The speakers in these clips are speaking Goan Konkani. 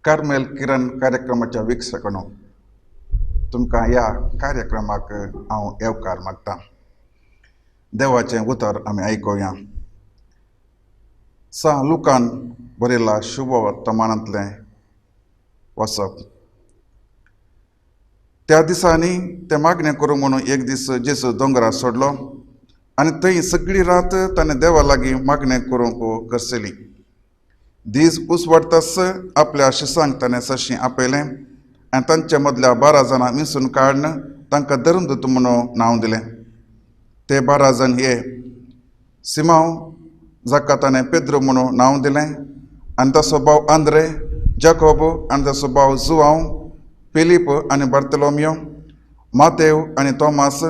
कार्मेल किरण कार्यक्रमाच्या वीक्षकांनो, तुमकां ह्या कार्यक्रमाक हांव येवकार मागता. देवाचें उतर आमी आयकुया. सां लुकान बरयला शुभ वर्तमानांतलें वाचप. त्या दिसांनी तें मागणें करूं म्हणून एक दीस जेजू दोंगरार सोडलो आनी थंय सगळी रात ताणें देवा लागीं मागणें करूंक गरसली. दीस उसवाडटास आपल्या शिसांक ताणें सरशीं आपयलें आनी तांच्या मदल्या 12 जाणां विंचून काडून तांकां धर्मदूत म्हणून नांव दिलें. ते 12 जाण हे सिमांव, जाका ताणें पेद्रू म्हणून नांव दिलें, आनी ताचो भाव आंद्रे, जाकोब आनी ताचो भाव जुआंव, फिलीप आनी बार्तलोमियो, मातेव आनी तोमास,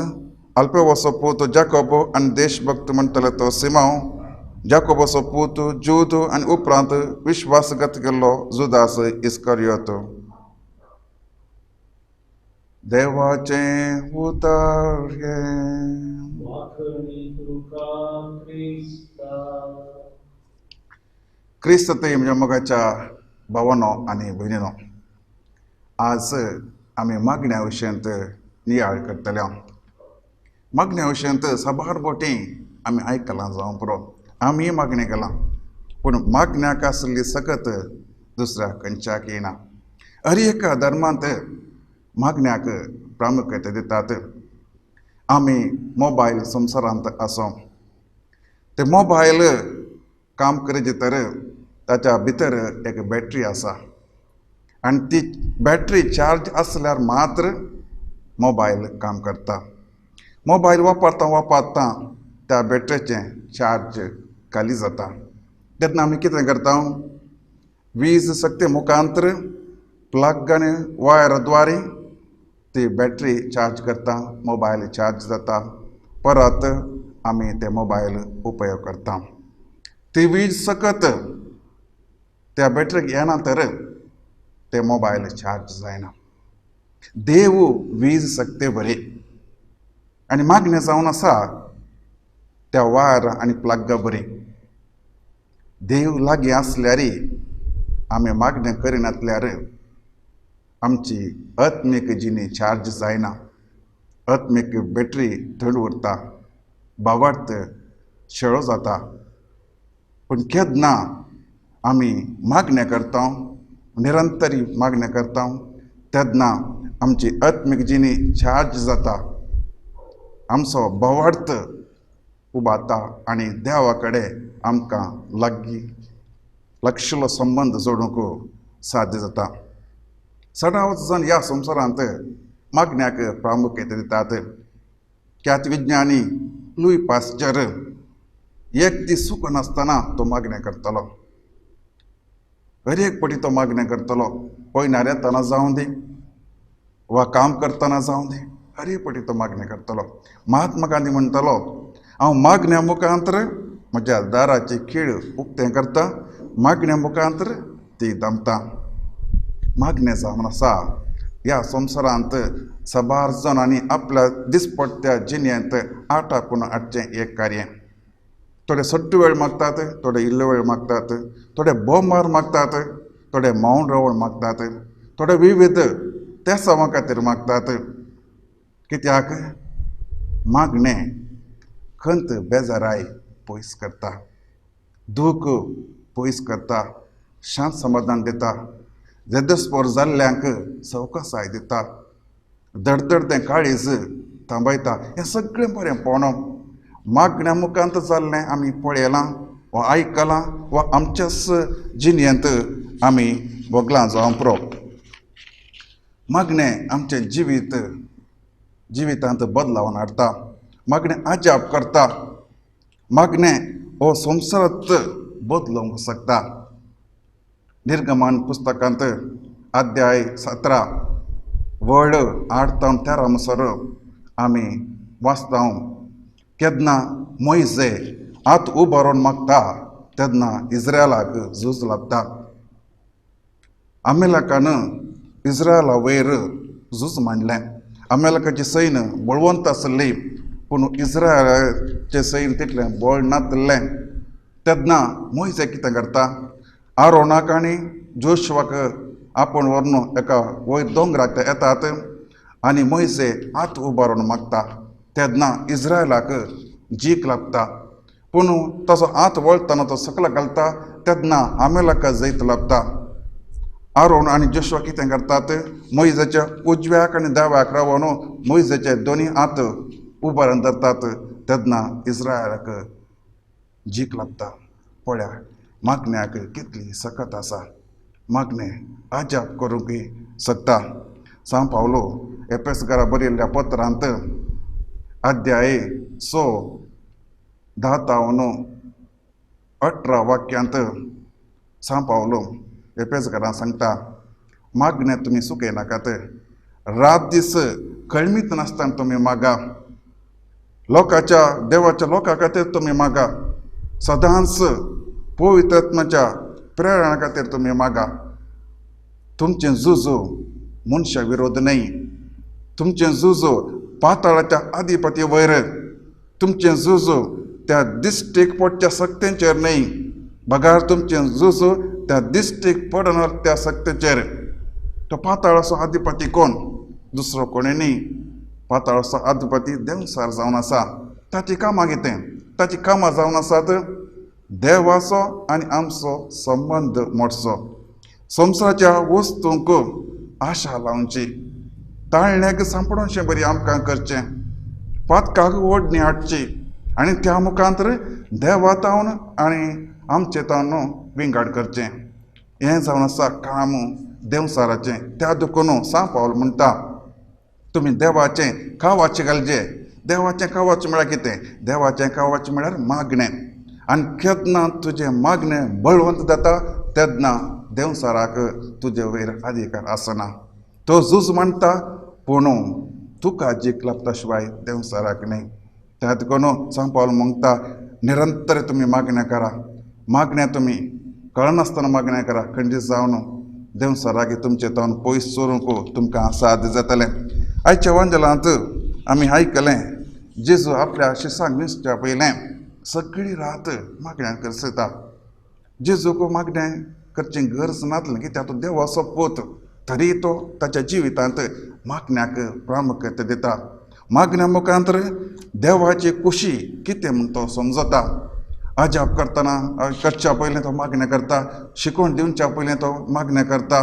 अल्पेवसो पूत जाकोब आनी देशभक्त म्हणटलो तो सिमांव, जाकोबाचो पूत जूद आनी उपरांत विश्वासघात केल्लो जुदास इस्करियोत. देवाचें उतर हें. क्रिस्त थंय म्हज्या मोगाच्या भावानो आनी भयणीनो, आज आमी मागण्या विशयांत नियाळ करतले. मागण्या विशयांत साबार बोटी आमी आयकलां जावं पुरो, आमी मागणें केलां, पूण मागण्याक आसली सकत दुसऱ्या खंयच्याक येना. हर एका धर्मांत मागण्याक प्रामुख्यता दितात. आमी मोबायल संवसारांत आसो, ते मोबायल काम करीत तर ताच्या भितर एक बॅटरी आसा आनी ती बॅटरी चार्ज आसल्यार मात्र मोबायल काम करता. मोबायल वापरता वापरता त्या बॅटरीचें चार्ज खाली जाता. तेन्ना आमी कितें करता? वीज सक्ते मुखांतर प्लग आनी वायर द्वारे ती बॅटरी चार्ज करता, मोबायल चार्ज जाता, परत आमी ते मोबायल उपयोग करता. ती वीज सकत त्या बॅटरीक येना तर ते मोबायल चार्ज जायना. देव वीज सक्ते बरी आनी मागणें जावन आसा त्या वायर आनी प्लगा बरी. देव लागीं आसल्यार आमी मागणें करिनातल्यार आमची आत्मीक जिणी चार्ज जायना, आत्मीक बॅटरी थंड उरता, भावार्थ शेळो जाता. पूण केन्ना आमी मागणें करता, निरंतरी मागणें करता, तेन्ना आमची आत्मीक जिणी चार्ज जाता, आमचो भावार्थ उबाता आनी देवा कडेन आमकां लागीं लागशिल्लो संबंद जोडूंक साध्य जाता. सदांच जाण ह्या संवसारांत मागण्याक प्रामुख्यता दितात. ख्यात विज्ञानी लुई पास्चर एक दीस चुकनासतना तो मागणें करतलो, हर एक पटी तो मागणें करतलो. पयणार येतना जावं दी वा काम करतना जावं दी, हर एक पटी तो मागणें करतलो. महात्मा गांधी म्हणटलो, हांव मागण्या मुखांतर म्हज्या दाराची खीळ उक्तें करता, मागण्या मुखांतर ती दमता. मागणें जावन आसा ह्या संवसारांत साबार जाणांनी आपल्या दिसपट्ट्या जिणेंत आटापून हाडचें एक कार्य. थोडे सट्ट वेळ मागतात, थोडे इल्लो वेळ मागतात, थोडे बोमार मागतात, थोडे मौन रावण मागतात, थोडे विविध तेसांवा खातीर मागतात. कित्याक मागणें खंत बेजाराय पयस करता, दूख पयस करता, शांत समाधान दिता, जेदस्पोर जाल्ल्यांक सवकासाय दिता, धडधडतें काळीज थांबयता. हें सगळें बरें पोवणो मागण्या मुखांत जाल्लें आमी पळयलां वा आयकलां वा आमच्याच जिणेंत आमी भोगलां जावं पुरो. मागणें आमचें जिवीत जिवितांत बदलावन हाडटा, मागणें अजाप करता, मागणें हो संवसारांत बदलूंक शकता. निर्गमन पुस्तकांत अध्याय 17 वळ 8 तावन 13 म्हणसर आमी वाचता. केन्ना मोयजे हात उबारून मागता तेन्ना इस्रायलाक झूज लागता. अमेलकान इस्रायला वयर झूज मांडलें. अमेलकाची सैन बळवंत आसली, पूण इस्रायलाचें सैन तितलें बळ नातलें. तेन्ना मोयजे कितें करता, आरोनाक आनी जोशवाक आपूण व्हरून एका वयर दोंगराक ते येतात आनी मोयजे हात उबारून मागता. तेन्ना इस्रायलाक जीक लागता, पूण तसो हात वळतना तो सकला घालता, तेन्ना आमेलाका जैत लागता. आरोन आनी जोशवा कितें करतात, मोयजेच्या उजव्याक आनी दाव्याक रावन मोयजेचे दोनी हात उबारून धरतात. तेन्ना इस्रायलाक जीक लागता. पळया मागण्याक कितली सकत आसा, मागणें अजाप करूंक शकता. सांव पावलो एपेसकारा बरयल्ल्या पत्रांत अध्याय 6 10 तावन 18 वाक्यांत सांव पावलो एपेसकारां सांगता, मागणें तुमी चुकयनाकात, रात दीस कळमीत नासतना तुमी मागा, लोकांच्या देवाच्या लोकां खातीर तुमी मागा, सदांच पवित्रात्म्याच्या प्रेरणा खातीर तुमी मागा. तुमचें झुजू मनशा विरोध न्हय, तुमचें झुजू पाताळाच्या अधिपती वयर, तुमचें झुजू त्या दिश्टीक पडच्या सक्तेंचेर न्हय, बगार तुमचें झुजू त्या दिश्टीक पडना त्या सक्तेचेर. तो पाताळाचो अधिपती कोण? दुसरो कोणूय न्हय, पाताळाचो अधिपती देंवचार जावन आसा. ताची कामां कितें? ताची कामां जावन आसात देवाचो आनी आमचो संबंद मोडचो, संवसाराच्या वस्तूंक आशा लावची, ताळण्याक सांपडोवचें बरी आमकां करचें, पातकाक ओडणी हाडची आनी त्या मुखांतर देवा तावन आनी आमचे तावन विंगड करचें. हें जावन आसा काम देंवचाराचें. त्या देखून सांव पावल म्हणटा, तुमी देवाचें कावाचें घालचें. देवाचें कावाचें म्हळ्यार कितें? देवाचें कावाचें म्हळ्यार मागणें. आनी केन्ना तुजें मागणें बळवंत जाता तेन्ना देंवचाराक तुजे वयर अधिकार आसना. तो झूज मांडटा पूण तुका जीक लाबता शिवाय देंवचाराक न्हय. त्या देखून सांत पावल म्हणटा निरंतर तुमी मागण्या करा, मागण्या तुमी कळनासतना मागण्या करा, खंडीत जावन देंवचाराक तुमचें तोंड पयस चोरूंक तुमकां साध्य जातलें. आयच्या वांजलांत आमी आयकलें जेजू आपल्या शिसांक विंचच्या पयलें सगळी रात मागण्या करसता. जेजूक मागणें करचें गरज नासलें कित्याक तो देवाचो पूत, तरी तो ताच्या जिवितांत मागण्याक प्रामुख्य दिता. मागण्या मुखांतर देवाची खुशी कितें म्हूण तो समजता. अजाप करतना करच्या पयलें तो मागणें करता, शिकवण दिवच्या पयलें तो मागणें करता,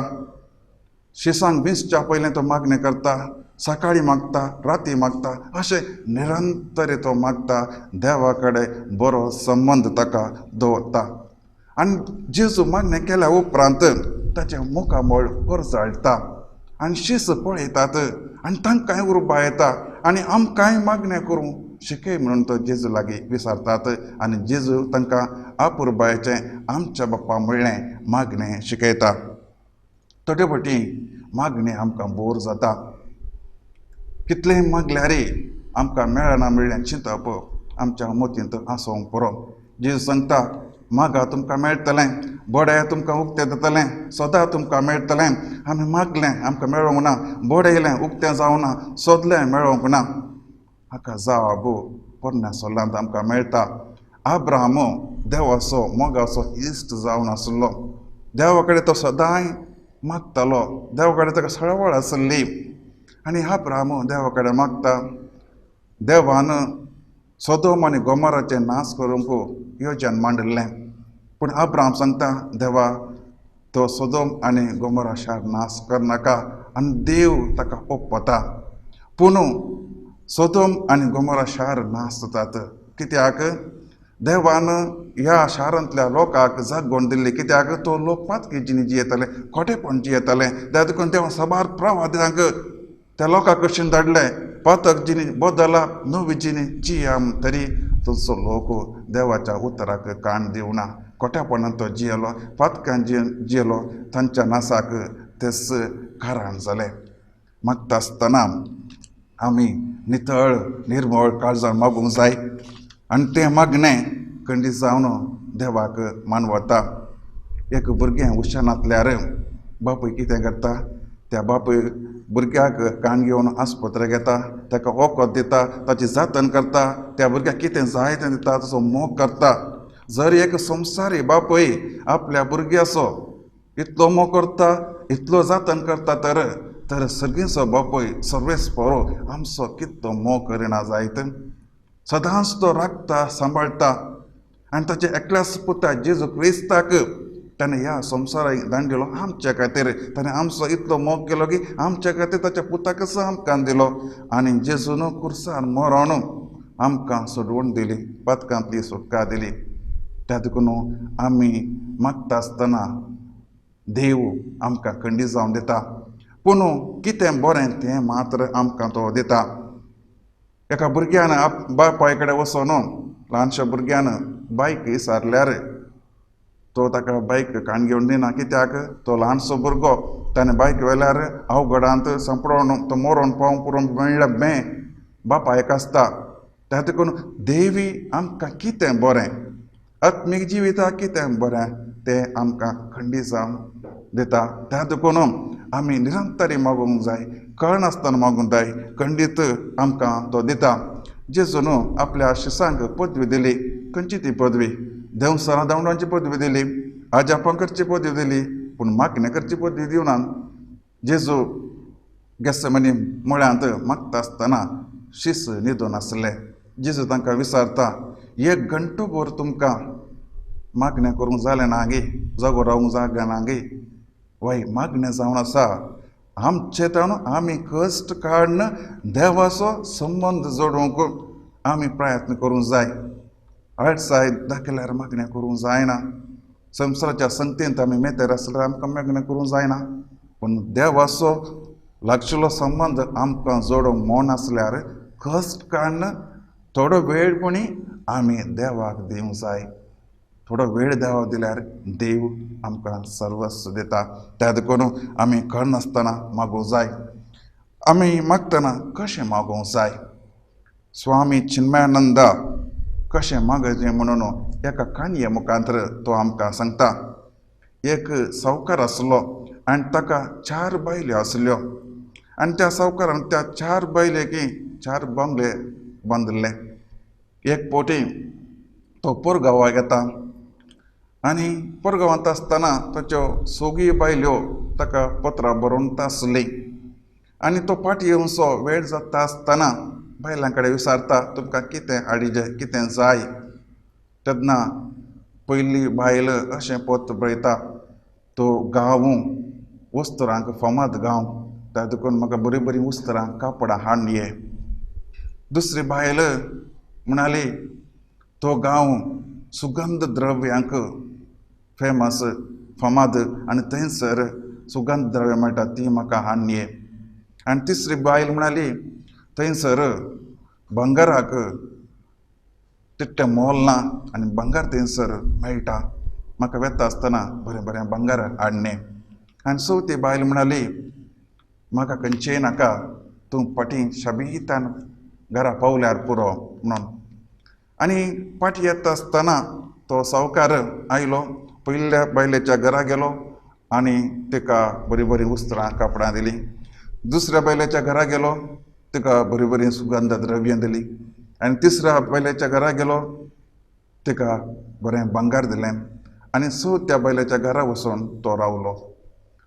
शिसांक विंचच्या पयलें तो मागणें करता, सकाळीं मागता, राती मागता, अशें निरंतर तो मागता. देवा कडेन बरो संबंद ताका दवरता. आनी जेजू मागणें केल्या उपरांत ताचें मुखामळ परजळटा आनी शीस पळयतात आनी तांकांय उर्बा येता आनी आमकांय मागणें करूं शिकय म्हणून तो जेजू लागीं विचारतात आनी जेजू तांकां आपुरबायेचें आमच्या बाप्पा म्हणलें मागणें शिकयता. थोडे फावटी मागणें आमकां बोर जाता. कितलेंय मागल्यार आमकां मेळना म्हणलें चिंतप आमच्या मतींत आसूंक पुरो. जेजू सांगता मागा तुमकां मेळटलें, बडया तुमकां उक्तें जातलें, सदां तुमकां मेळटलें. आमी मागलें आमकां मेळोंक ना, बडयलें उक्तें जावना, सोदलें मेळोंक ना. हाका जाब पोरण्या सोल्लांत आमकां मेळटा. आब्राम देवाचो मोगाचो इश्ट जावन आसलो. देवा कडेन तो सदांय मागतालो, देवा कडेन ताका सळवळ आसली आनी आब्राम देवा कडेन मागता. देवान सोदोम आनी गोमोराचें नाश करूंक योजन मांडिल्लें, पूण आब्राम सांगता देवा तो सोदोम आनी गोमोरा शार नाश करनाका आनी देव ताका ओपता. पूण सोदोम आनी गोमोरा शार नाश जातात कित्याक देवान ह्या शारांतल्या लोकांक जागवण दिल्ली. कित्याक तो लोक पातकी जिणी जियेताले, खोटेपण जियेताले. त्या देखून देवान साबार प्रवाद्यांक त्या लोकां कडसून धाडले, पातक जिणी बदला, नवी जिणी जिया तरी तुजो लोक देवाच्या उतराक कान दिवना. खोट्यापणान तो जियेलो, पातकान जियेलो, तांच्या नासाक तेच कारण जालें. मागता आसतना आमी नितळ निर्मळ काळजान मागूंक जाय आनी तें मागणें खंडीत जावन देवाक मानवता. एक भुरगें हुशार बापूय कितें करता, त्या बापूय भुरग्याक कान घेवन आस्पत्रेक येता, ताका वखद दिता, ताची जातन करता, त्या भुरग्याक कितें जाय तें दिता, ताचो मोग करता. जर एक संवसारी बापूय आपल्या भुरग्याचो इतलो मोग करता, इतलो जातन करता, तर तर सगळींचो बापूय सर्वेस्परो आमचो कितलो मोग करिना जायत. सदांच तो राखता, सांबाळटा आनी ताच्या एकल्याच पुता जेजू क्रिस्ताक ताणें ह्या संवसाराक धाडलो आमच्या खातीर. ताणें आमचो इतलो मोग केलो की आमच्या खातीर ताच्या पुताकच आमकां दिलो आनी जेजून खुर्सार मरोन आमकां सोडवण दिली, पातकांतली सुटका दिली. त्या देखून आमी मागता आसतना देव आमकां खंडीत जावन दिता, पूण कितें बरें तें मात्र आमकां तो दिता. एका भुरग्यान बापाय कडेन वचोन ल्हानशा भुरग्यान बायक विचारल्यार तो ताका बायक काण घेवन दिना. कित्याक तो ल्हानसो भुरगो, ताणें बायक व्हेल्यार अवघडांत सांपडोवन तो मरोन पावूं पुरो मेळ्ळें बें बापायक आसता. त्या देखून देवी आमकां कितें बरें, आत्मीक जिविताक कितें बरें तें आमकां खंडीत जावन दिता. त्या देखून आमी निरंतरी मागूंक जाय, कळनासतना मागूंक जाय, खंडीत आमकां तो दिता. जेजून आपल्या शिसांक पदवी दिली. खंयची ती पदवी? देंवचारां धांवडांची पदवी दिली, आजापां करची पदवी दिली, पूण मागणें करची पदवी दिवना. जेजू गेत्सेमनी मळ्यांत मागता आसतना शीस न्हिदून आसले. जेजू तांकां विचारता, एक घंटो भर तुमकां मागणें करूंक जालें ना गे, जागो रावूंक जागा ना गे? वय मागणें जावन आसा आमचें ताणून आमी कश्ट काडून देवाचो संबंद जोडूंक आमी प्रयत्न करूंक जाय. आळसाय दाखयल्यार मागणें करूंक जायना. संवसाराच्या संगतींत आमी मेतेर आसल्यार आमकां मागणें करूंक जायना, पूण देवाचो लागशिल्लो संबंद आमकां जोडूंक मन आसल्यार कश्ट काडून थोडो वेळ पणी आमी देवाक दिवंक जाय. थोडो वेळ देवा दिल्यार देव आमकां सर्वस्व दिता. त्या देखून आमी कळनासतना मागूंक जाय. आमी मागतना कशें मागूंक जाय? स्वामी चिन्मयानंदा कशें मागचें म्हणून एका काणये मुखांतर तो आमकां सांगता. एक सावकार आसलो आनी ताका 4 बायल्यो आसल्यो आनी त्या सावकारान त्या 4 बायलेकी 4 बंगले बांदिल्ले. एक पोटी तो पोरगांवाक येता आनी पोरगांवांत आसतना ताच्यो सगळ्यो बायल्यो ताका पत्रां बरोवन आसलीं आनी तो फाटीं येवचो वेळ जाता आसतना बायलां कडेन विचारता, तुमकां कितें हाडिजें, कितें जाय? तेन्ना पयली बायल अशें पत्र बरयता, तो गांव वस्त्रांक फामाद गांव, त्या देखून म्हाका बरीं बरीं वस्त्रां कापडां हाडून ये. दुसरी बायल म्हणाली, तो गांव सुगंध द्रव्यांक फेमस फामाद आनी थंयसर सुगंध द्रव्यां मेळटा, ती म्हाका हाडून ये. आनी तिसरी बायल म्हणाली, थंयसर भांगराक तितलें मोल ना आनी भांगर थंयसर मेळटा, म्हाका वेता आसतना बरें बरें भांगर हाडणें. आनी चवथी बायल म्हणाली, म्हाका खंयचेंय नाका, तूं फाटीं शाबीतान घरा पावल्यार पुरो म्हणून. आनी फाटीं येता आसतना तो सावकार आयलो, पयल्या बायलेच्या घरा गेलो आनी तिका बरीं बरीं वस्त्रां कापडां दिलीं. दुसऱ्या बायलेच्या घरा गेलो, तिका बरीं बरीं सुगंध द्रव्यां दिलीं. आनी तिसऱ्या बायलेच्या घरा गेलो, तिका बरें भांगर दिलें. आनी चवथ्या बायलेच्या घरा वचून तो रावलो.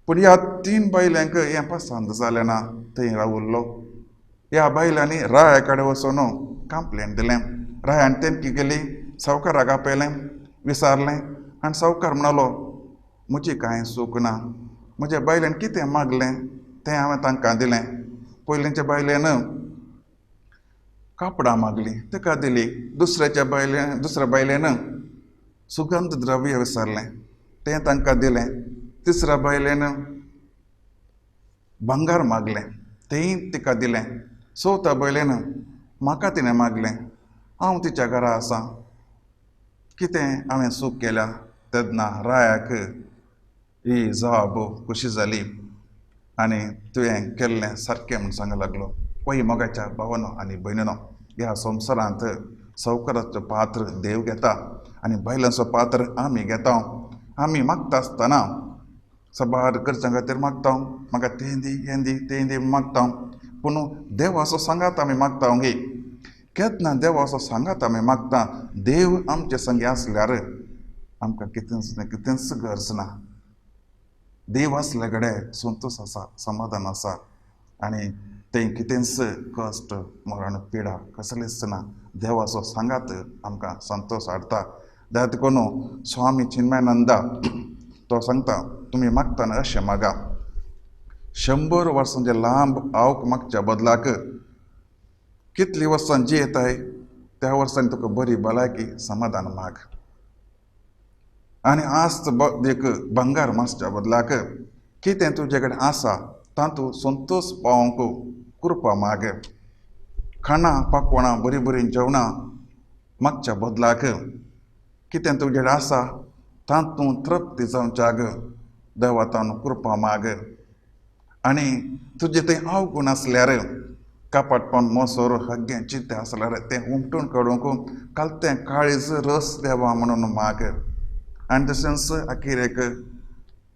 पूण ह्या 3 बायल्यांक हें पसंत जालें ना, थंय रावल्लो. ह्या बायलांनी राया कडेन वचून कंप्लेन दिलें. रायान तेमकी गेली, सावकाराक आपयलें, विचारलें आनी सावकार म्हणालो, म्हजी कांय चूक ना, म्हज्या बायलेन कितें मागलें तें हांवें तांकां दिलें. पयलींच्या बायलेन कापडां मागलीं, ताका दिली. दुसऱ्या बायलेन सुगंध द्रव्य विसरलें, तें तांकां दिलें. तिसऱ्या बायलेन भांगर मागलें, तेंय तिका दिलें. चवथ्या बायलेन म्हाका तिणें मागलें, हांव तिच्या घरा आसा, कितें हांवें चूक केल्या? तेन्ना रायाक ही जबाब खोशी जाली आनी तुवें केल्लें सारकें म्हूण सांगूंक लागलो. पळय मोगाच्या भावानो आनी भयणीनो, ह्या संवसारांत सावकाराचो पात्र देव घेता आनी बायलांचो पात्र आमी घेता. आमी मागता आसतना साबार गरजां खातीर मागता, म्हाका तें दी, हें दी, तें दी मागता. पूण देवाचो सांगात आमी मागता गे. केन्ना देवाचो सांगात आमी मागता, देव आमचे संगी आसल्यार आमकां कितेंच ना, कितेंच गरज ना. देव आसल्या कडेन संतोश आसा, समाधान आसा आनी तें कितेंच कश्ट, मरण, पिडा कसलीच ना. देवाचो सांगात आमकां संतोश हाडटा. देखून स्वामी चिन्मयानंदा तो सांगता, तुमी मागतना अशें मागा, 100 वर्सांचे लांब आवक मागच्या बदलाक कितलीं वर्सां जियेताय त्या वर्सांनी तुका बरी भलायकी समाधान माग. आनी आस्त देख भांगर मागच्या बदलाक कितें तुजे कडेन आसा तातूंत संतोश पावोवंक कृपा माग. खाणां पाकवणां बरीं बरीं जेवणां मागच्या बदलाक कितें तुजे कडेन आसा तातूंत तृप्ती जावच्याक देवातान कृपा माग. आनी तुजें थंय अवगूण आसल्यार कपाटपण मोसोर हग्गें चिंतें आसल्यार तें उमटून काडूंक कालतें काळीज रस देवा म्हणून माग. आनी तशेंच अखेरेक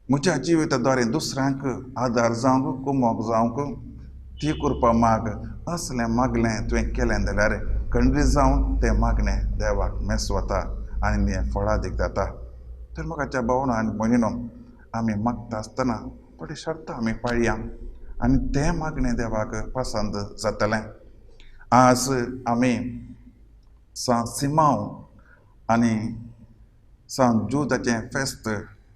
म्हज्या जिविता द्वारे दुसऱ्यांक आदार जावंक, कुमोक जावंक ती कृपा माग. असलें मागलें तुवें केलें जाल्यार खंडीत जावन तें मागणें देवाक मेस वता आनी तें फळादीक जाता. तर म्हाका भावना आनी भयणीनो, आमी मागता आसतना थोडी शर्तां आमी पाळया आनी तें मागणें देवाक पसंत जातलें. आज आमी सांत सिमांव आनी सांत जुदाचें फेस्त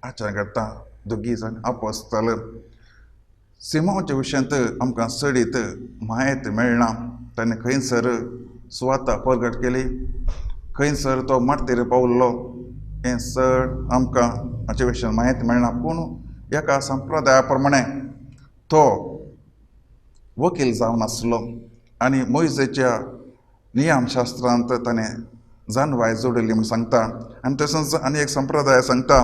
आचरण करता. दोगी जाण आपोस्तल. सिमांवच्या विशयांत आमकां चडीत म्हायत मेळना. ताणें खंयसर सुवाता परगट केली, खंयसर तो मार्तीर पावल्लो हें चड आमकां हाचे विशयान म्हायती मेळना. पूण एका संप्रदाया प्रमाणे तो वकील जावन आसलो आनी मोयजेच्या नियमशास्त्रांत ताणें जानवाय जोडिल्ली म्हूण सांगता. आनी तसोच आनी एक संप्रदाय सांगता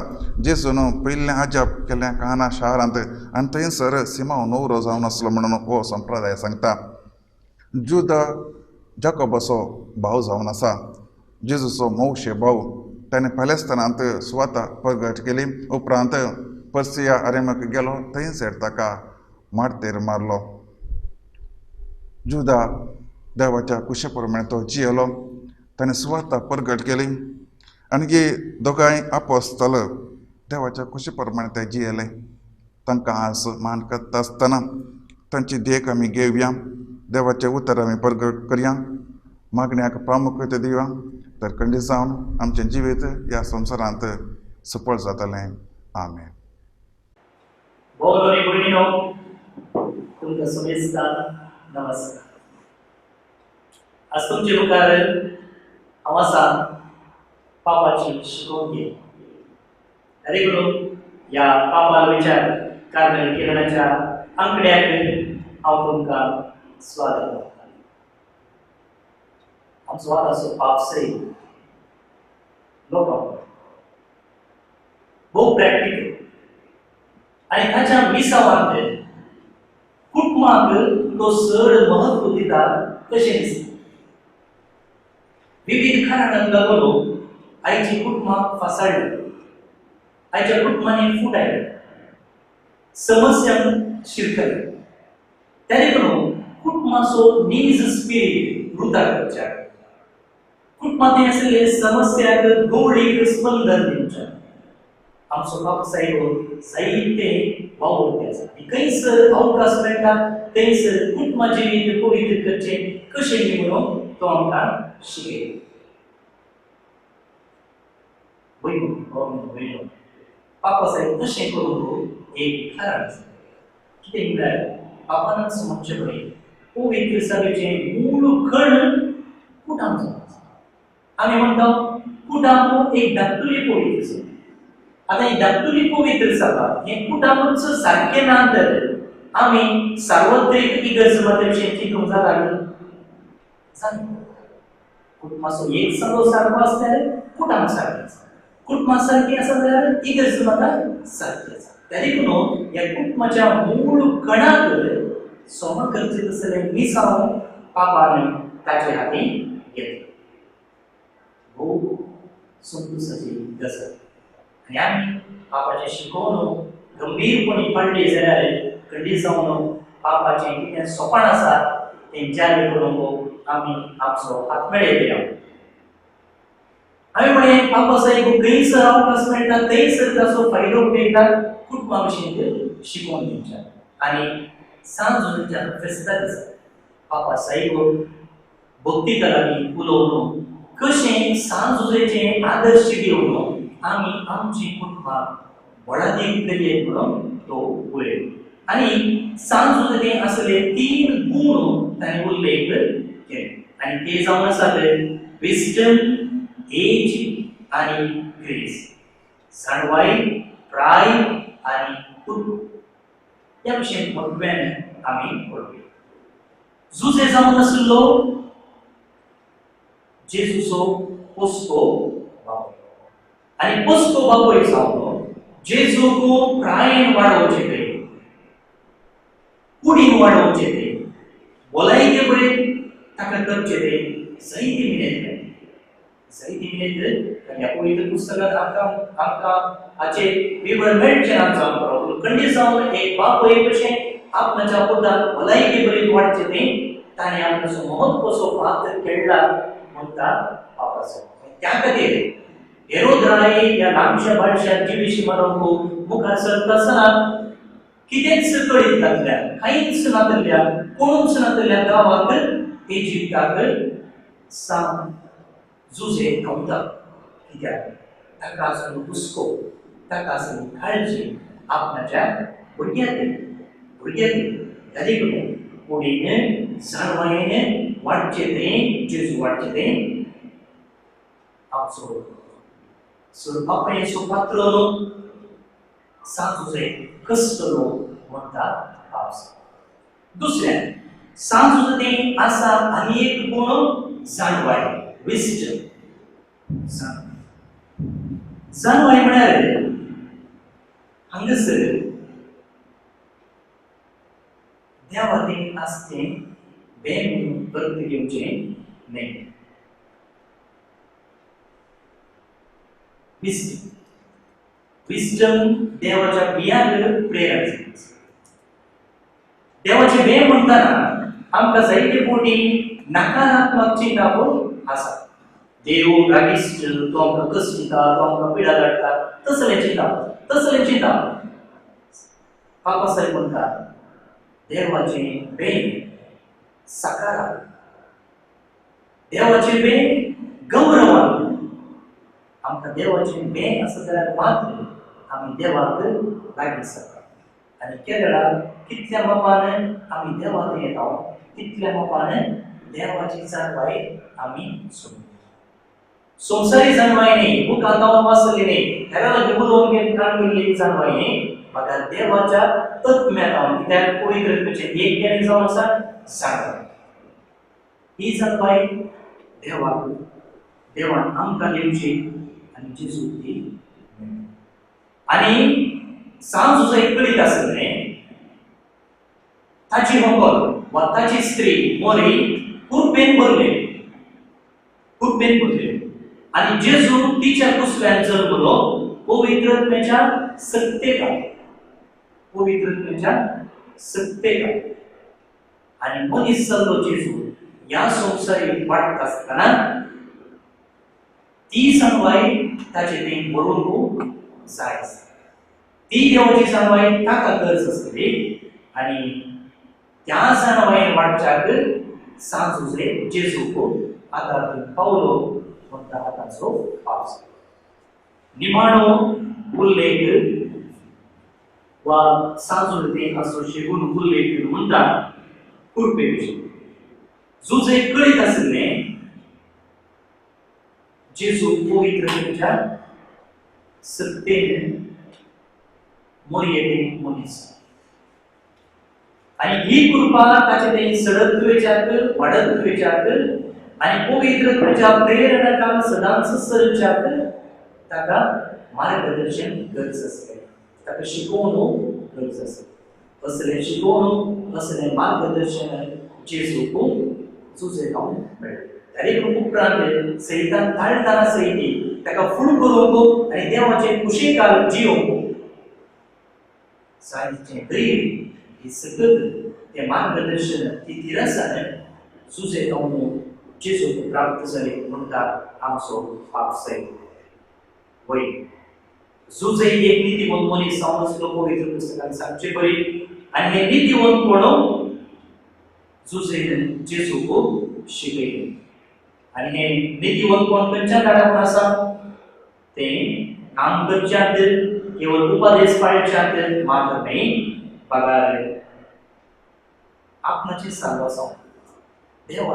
जेजून पयलें अजाप केलें काना शारांत आनी थंयसर सिमांव न्हवरो जावन आसलो म्हणून हो संप्रदाय सांगता. जुदा जाकोबाचो भाव जावन आसा, जेजूचो मावशे भाव. ताणें पॅलेस्तानांत सुवाता प्रगट केली. उपरांत पर्सिया आरेमाक गेलो, थंयसर ताका मार्तेर मारलो. जुदा देवाच्या कुशे प्रमाणे तो जियेलो, ताणें सुवाता प्रगट केली. आनी दोगांय आपोस्तल देवाच्या कुशे प्रमाणे ते जियेले. तांकां आज मान करता आसतना तांची देख आमी घेवया, देवाचें उतर आमी प्रगट करया, मागण्याक प्रामुख्य दिवया, तर खंडीत जावन आमचें जिवीत ह्या संवसारांत सफळ जातलें. आमेन. भाव आनी भयणीनो, तुमकां सुमेस्ता नमस्कार. आज तुमचे मुखार हांव आसा पापाची शिकोवन घे. देखून ह्या पापाल विचार कार्मेल किरणाच्या आंकड्याक हांव तुमकां स्वागत करता. आमचो आतांचो पाप सय लोकां भोव प्रॅक्टिकल आनी ताच्या मिसावांत कुटुंबाक तो चड म्हत्व दिता कशें दिसता. विविध कारणांक लागून आयची कुटुंबां फासाडली, आयच्या कुटुंबांनी फूट आयली, समस्या शिरकली. त्या देखून कुटुंबाचो नीज स्पिरीट वृथा करच्या, कुटुंबांत आशिल्ले समस्याक गोवळीक स्पंदन दिवच्या. आमचो बाप साहेब जायते वावुरते आसा. खंयसर अवकाश मेळटा थंयसर कुटुंबा जिवीत पवित्र करचें कशें न्ही म्हणून तो आमकां शिकयता. भयणो पापा साहेब तशें करूंक एक कारण आसा. कितें म्हळ्यार पापानच म्हणचें पळय पवित्र सभेचें मूळ कण कुटाम जावन आसा. आमी म्हणटा कुटाम एक धाकटुली पवित्र सभा. आतां ही धाकटुली पवित्र सभा हें कुटामूच सारकें ना तर आमी सार्वत्रीक इगर्ज माते विशीं चिंतूंक जाता. कुटुंबाचो एक सगळो सारको आसल्यार कुटाम सारकें आसा, कुटुंबा सारकें आसा जाल्यार इगर्ज माता सारकी आसा. त्या देखून ह्या कुटुंबाच्या मूळ कणाक सोमा करचें तसलें मिसांव पापान ताचे हातीं घेतलें. भोव संतोशाची गजाल. आनी आमी पापाचें शिकोवन गंभीरपणी पडली जाल्यार खंडीत जावन पापाचें कितें सोपान आसा तें जारी करूंक आमी आमचो हात मेळयतले. आमी म्हणलें पापा साहेब खंयसर अवकाश मेळटा थंयसर ताचो फायदो मेळटा कुटुंबा विशीं शिकोवन दिवच्या. आनी सांजच्या फेस्ता दिसा पापा साहेब भक्ती लागीं उलोवन कशें सांजुजेचें आदर्श घेवन आमी आमची कुटुंबां बळादीक करियेत म्हणून तो उलयलो. आनी सांजुजे आसले तीन गूण ताणें उल्लेख केले आनी ते जावन आसात विस्डम, एज आनी ग्रेस, जाणवाय, प्राय आनी कुटुंब. ह्या विशयान मोटव्यान आमी पळोवया. जुजे जावन आशिल्लो जेजूचो पोसको बापूय आनी पोसको बापूय जावन जेजूक प्रायेन वाडोवचें ते, कुडीन वाडोवचें ते, भलायके बरें ताका करचें ते जायती मिनेत जायती मिनेत. ह्या पवित्र पुस्तकांत आमकां आमकां हाचे विवरण मेळचें ना जावन बरो. खंडीत जावन एक बापूय कशें आपणाच्या पुताक भलायके बरें वाडचें तें ताणें आपणाचो म्हत्वाचो पात्र खेळ्ळा म्हणटा पापाचो. त्या खातीर हेरोद राय ह्या लांबच्या बाळश्या जिविशी मरोंक मुखार सरता आसतना कितेंच कळीत नासल्या, कांयच नासल्या, कोणूच नासल्या गांवाक इजिप्ताक सांग जुजे धांवता. कित्याक ताका आसलो हुस्को, ताका आसली काळजी आपणाच्या भुरग्याक भुरग्याक. त्या देखून कुडीन जाणवायेन वाडचें तें जेजू वाडचें तें आमचो सर बापायचो पात्र सांजुजे कसलो म्हणटा पावस. दुसऱ्या सांजुजे आसा आनी एक गुण जाणवाय, विस्डम. जाणवाय म्हळ्यार हांगासर देवातें आसतें बें म्हणून अर्थ घेवचें न्हय. विस्डम, विस्डम देवाच्या बियाक प्रेरणा. देवाचें बें म्हणटना आमकां जायते फावटी नकारात्मक चिंतप आसा. देव रागिश्ट, तो आमकां कश्ट दिता, तो आमकां पिडा धाडटा, तसलें चिंतप, तसलें चिंतप. बाबा साहेब म्हणटा देवाचें बें सकारात्मक, देवाचें बें गौरवान. आमकां देवाचें बें आसा जाल्यार मात्र आमी देवाक लागीं सरता. आनी केदळा कितल्या मापान आमी देवाक येता तितल्या मापान देवाची जाणवाय आमी सोडटा. संवसारी जाणवाय न्ही, बुकां जावन वाचली न्ही, हेरां लागीं उलोवन घेवन कान केल्ली जाणवाय न्ही, म्हाका देवाच्या आत्म्या जावन, कित्याक पवित्र आत्म्याचें एक ज्ञान जावन आसा जाणवाय. ही जाणवाय देवाक देवान आमकां दिवची आनी जेजू ती. आनी सांज एक कळीत आसलें ताची होंकल वा ताची स्त्री मोरी कुरपेन भरले, कुरपेन भरले. आनी जेजू तिच्या कुसव्यान जल्मलो पवित्र आत्म्याच्या सत्तेका, पवित्र आत्म्याच्या सत्तेका. आनी मनीस जाल्लो जेजू ह्या संवसारीक वाडटा आसतना ती जाणवाय ताचे तें बरोवंक जाय आसता. ती देवाची जाणवाय ताका गरज आसली आनी त्या जाणवायेन वाडच्याक सांजुजे जेजूक आदार दिवंक पावलो म्हणटा आतांचो पावस. निमाणो उल्लेख वा सांजुजे असो शेगून उल्लेख म्हणटा कुरपे विशीं. जुजे कळीत आशिल्लें जेजू पवित्रतेच्या सत्तेन मोरयेले मनीस. आनी ही कृपा ताचे तें सडत वेच्याक वाडत वेच्याक आनी पवित्रतेच्या प्रेरणाक सदांच सरच्याक ताका मार्गदर्शन गरज आसलें, ताका शिकोवन गरज आसलें. असलें शिकोवन असलें मार्गदर्शन जेजूक जुजे जावन मेळ्ळें. तरी उपरांत सैतान ताळटाना सैती ताका फूल करूंक आनी देवाचे कुशेकाल जियोवंक सायचें धैर्य ही सकत तें मार्गदर्शन ती थिरसाण जुजे जावन जेजूक प्राप्त जाली म्हणटा आमचो पाप सैत. वय जुजे एक नितीवंत मनीस जावन आसलो पवित्र पुस्तकान सांगचे परी. आनी हें नितीवंतपण जुजेन जेजूक शिकयलें. आनी हें नितीवंतपण खंयच्या काळाक आसा तें काम करच्यांत केवळ उपदेश पाळच्यांत मात्र न्हय, बगार आपणाचें साल्वासांव देवा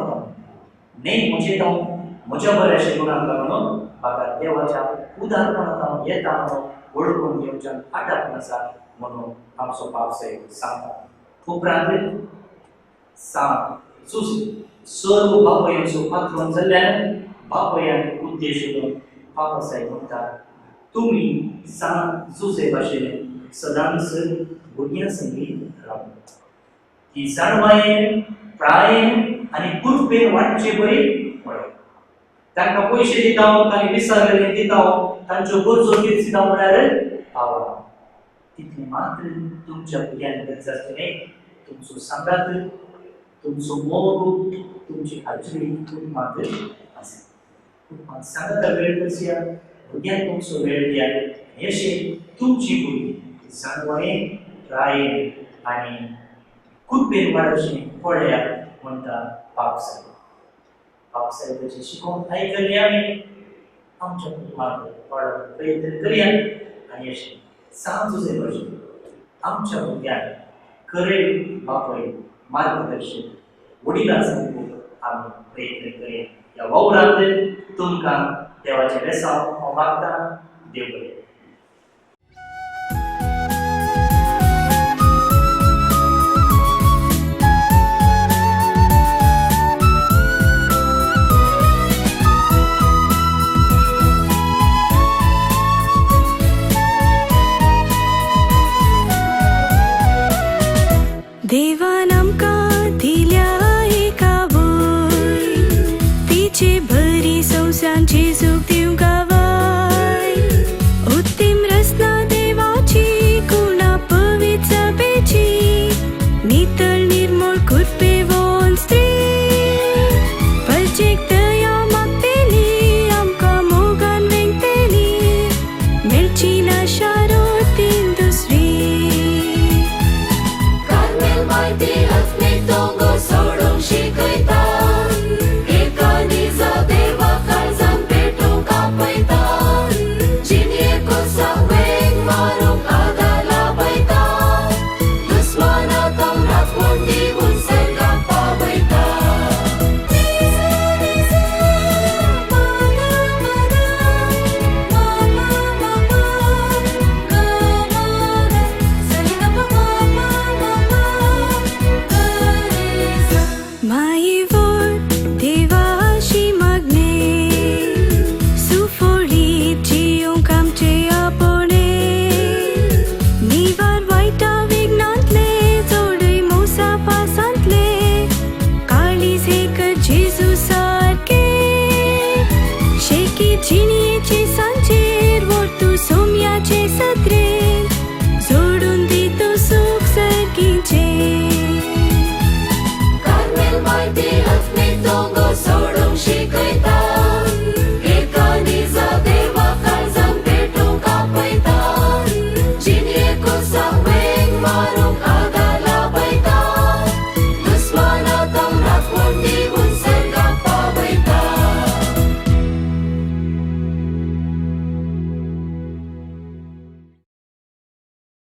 न्हय म्हजें जावं म्हज्या बऱ्या शिकवणाक लागून बगार देवाच्या उदारपणांत येता म्हणून वळखून घेवच्यान आटापून आसा म्हणून आमचो बाप साहेब सांगता. उपरांत सांग जुजे सर्व बापयांचो पात्रोन जाल्ल्यान बापयान उद्देशून बाबा साहेब म्हणटा तुमी सांग जुजे भाशेन सदांच भुरग्यां संगी राव. ती जाणवायेन प्रायेन आनी कुरपेन वाडचे बरी पळय. तांकां पयशे दिता तांणी विसरलेले दिता तांच्यो गरजो दिता म्हळ्यार पावना. तितलें मात्र तुमच्या भुरग्यांक गरज आसची न्हय, तुमचो सांगात, तुमचो मोग, तुमची हाजरी कुटुंबांत आसा. कुटुंबांत सांगाता वेळ करया, भुरग्यांक तुमचो वेळ दिया. अशें तुमची भुरगीं जाणवायेन प्रायेन आनी कुरपेन वाडोवचें पळयात म्हणटा बाप साहेब. बाप साहेबाचें शिकोवन आयकल्लें आमी आमच्या कुटुंबांत वाडोवंक प्रयत्न करया. आनी अशें सांजुजे भाशेन आमच्या भुरग्यांक खरें बापय मार्गदर्शन वडिलां सांगूंक आमी प्रयत्न करया. ह्या वावरांत तुमकां देवाचें बेसांव हांव मागता. देव बरें. সে কি